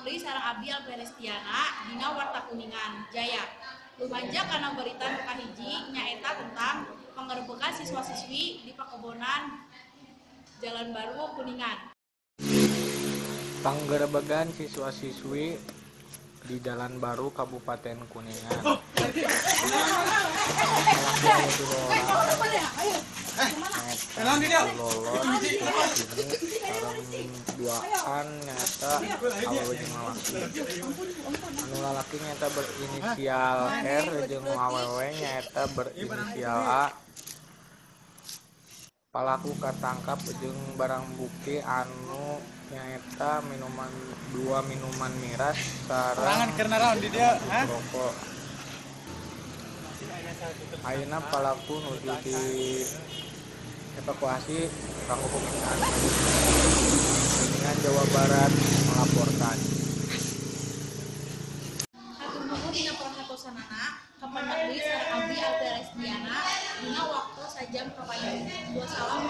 Kapanggih deui sareng abdi Alberestiana dina Warta Kuningan Jaya. Lumaja kana berita nu kahiji nyaeta tentang panggerebekan siswa-siswi di Pakebonan Jalan Baru Kuningan. Panggerebegan siswa-siswi di Jalan Baru Kabupaten Kuningan. Duaan nyata awewe jeung lalaki. Anu lalaki nyata berinisial R jeung awewe nyata berinisial A. Palaku katangkap jeung barang bukti anu nyaeta minuman dua minuman miras sareng rokok. Ayeuna palaku nuju di evakuasi kanggo pemeriksaan. Kuningan, Jawa Barat melaporkan. Hatur nuhun dina perhatosanana, kapanggih deui sareng abdi Alberestiana dina waktu sajam kapayun. Wassalam.